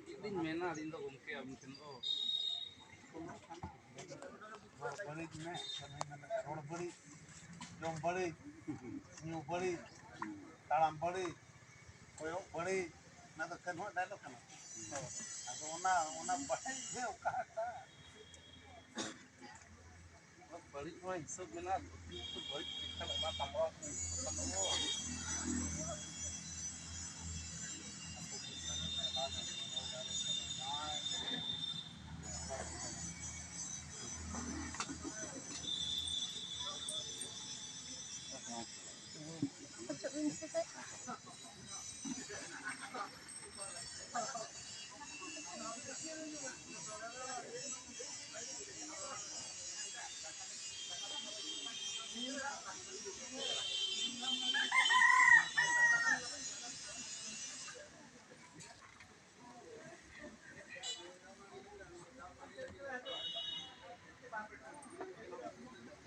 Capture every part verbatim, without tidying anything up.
ᱪᱮᱫ ᱞᱤᱧ ᱢᱮᱱᱟ ᱟᱹᱞᱤᱧ ᱫᱚ ᱜᱚᱢᱠᱮ ᱟᱹᱵᱤᱱ ᱴᱷᱮᱱ ᱫᱚ? ᱨᱚᱲ ᱵᱟᱹᱲᱤᱡ ᱢᱮ, ᱨᱚᱲ ᱵᱟᱹᱲᱤᱡ, ᱡᱚᱢ ᱵᱟᱹᱲᱤᱡ, ᱧᱩ ᱵᱟᱹᱲᱤᱡ, ᱛᱟᱲᱟᱢ ᱵᱟᱹᱲᱤᱡ, ᱠᱚᱭᱚᱜ ᱵᱟᱹᱲᱤᱡ, ᱚᱱᱟ ᱫᱚ ᱠᱟᱹᱱᱦᱩᱣᱟᱜ dialogue ᱠᱟᱱᱟ᱾ ᱟᱫᱚ ᱚᱱᱟ, ᱚᱱᱟ ᱵᱟᱹᱲᱤᱡ ᱜᱮ ᱚᱠᱟᱴᱟᱜ? ᱵᱟᱹᱲᱤᱡ ᱢᱟ ᱦᱤᱥᱟᱹᱵ ᱢᱮᱱᱟᱜᱼᱟ, ᱵᱟᱹᱲᱤᱡ ᱞᱮᱠᱷᱟᱱ ᱚᱱᱟ ᱥᱟᱢᱵᱲᱟᱣ ᱠᱚ ᱦᱤᱥᱟᱹᱵ ᱠᱟᱛᱮ ᱫᱚ᱾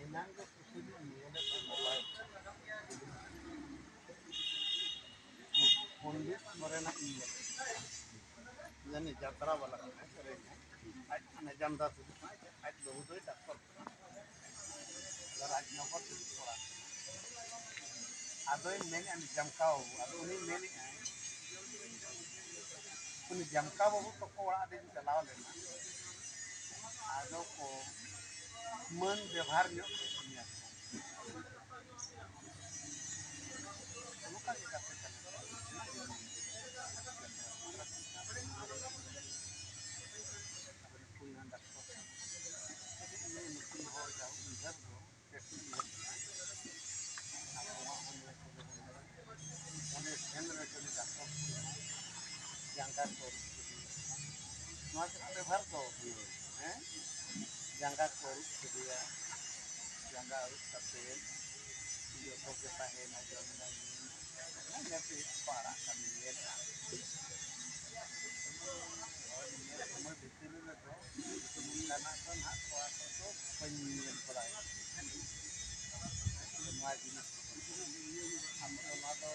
ᱮᱱᱟᱝ ᱜᱮ ᱠᱤᱪᱷᱩ ᱫᱤᱱ ᱧᱮᱞᱮᱫ ᱛᱟᱦᱮᱸ mobile ᱨᱮ᱾ ᱯᱚᱱᱰᱤᱛ ᱢᱚᱨᱮᱱᱟᱜ ᱤᱧ ᱧᱮᱞ ᱠᱮᱫᱟ᱾ ᱡᱟᱹᱱᱤᱡ ᱡᱟᱛᱨᱟ ᱵᱟᱞᱟ ᱠᱟᱱᱟᱭ, ᱥᱮᱨᱮᱧᱟᱭ᱾ ᱟᱡ ᱟᱡᱟᱢ ᱫᱟᱥ ᱦᱤᱡᱩᱜ ᱠᱟᱱᱟᱭ, ᱟᱡ ᱵᱟᱹᱦᱩ ᱫᱚᱭ ᱰᱟᱠᱛᱚᱨ ᱠᱟᱱᱟ᱾ ᱨᱟᱡᱽᱱᱚᱜᱚᱨ ᱛᱮ ᱠᱚᱲᱟ᱾ ᱟᱫᱚᱭ ᱢᱮᱱᱮᱫᱼᱟ, ᱩᱱᱤ ᱡᱟᱢᱠᱟ ᱵᱟᱹᱵᱩ, ᱟᱫᱚ ᱩᱱᱤ ᱢᱮᱱᱮᱫᱼᱟᱭ, ᱩᱱᱤ ᱡᱟᱢᱠᱟ ᱵᱟᱹᱵᱩ ᱛᱟᱠᱚ ᱚᱲᱟᱜ ᱨᱤᱧ ᱪᱟᱞᱟᱣ ᱞᱮᱱᱟ, ᱟᱫᱚ ᱠᱚ ᱢᱟᱹᱱ ᱵᱮᱵᱷᱟᱨ ᱧᱚᱜ ᱠᱮᱫ ᱛᱤᱧᱟ ᱠᱚ᱾ ᱱᱚᱝᱠᱟ ᱜᱮ ᱠᱟᱛᱷᱟ ᱠᱟᱱᱟ᱾ ᱟᱫᱚ ᱱᱩᱠᱩ ᱰᱟᱠᱛᱚᱨ ᱠᱟᱱᱟ᱾ ᱱᱩᱠᱩ ᱦᱚᱲ ᱡᱟᱦᱟᱸ ᱩᱭᱦᱟᱹᱨ ᱫᱚ ᱚᱸᱰᱮ ᱥᱮᱱ ᱨᱮ ᱠᱷᱟᱹᱞᱤ ᱰᱟᱠᱛᱚᱨ ᱠᱚ ᱡᱟᱸᱜᱟ ᱠᱚ ᱟᱹᱨᱩᱵ ᱠᱮᱫᱮᱭᱟ᱾ ᱱᱚᱣᱟ ᱠᱚ ᱵᱮᱵᱷᱟᱨ ᱫᱚ ᱦᱩᱭᱩᱜᱼᱟ, ᱦᱮᱸ? ᱡᱟᱸᱜᱟ ᱠᱚ ᱟᱹᱨᱩᱵ ᱠᱮᱫᱮᱭᱟ, ᱡᱟᱸᱜᱟ ᱟᱹᱨᱩᱵ ᱠᱟᱛᱮ ᱡᱚᱛᱚ ᱜᱮ ᱛᱟᱦᱮᱸᱭᱮᱱᱟ, ᱡᱚᱢ ᱮᱱᱟ, ᱧᱩᱭᱮᱱᱟ, ᱢᱮᱫ ᱨᱮᱭᱟᱜ ᱠᱚ ᱟᱲᱟᱜ ᱠᱟᱜ ᱧᱮᱞ᱾ ᱦᱳᱭ, ᱱᱤᱭᱟᱹ ᱥᱚᱢᱚᱭ ᱵᱷᱤᱛᱨᱤ ᱨᱮᱫᱚ ᱚᱱᱠᱟᱱᱟᱜ ᱫᱚ ᱱᱟᱦᱟᱜ ᱠᱚᱲᱟ ᱠᱚᱫᱚ ᱵᱟᱹᱧ ᱧᱮᱞ ᱵᱟᱲᱟᱭᱟ᱾ ᱱᱚᱣᱟ ᱡᱤᱱᱤᱥ ᱠᱚᱫᱚ ᱟᱵᱚ ᱫᱚ ᱱᱚᱣᱟ ᱫᱚ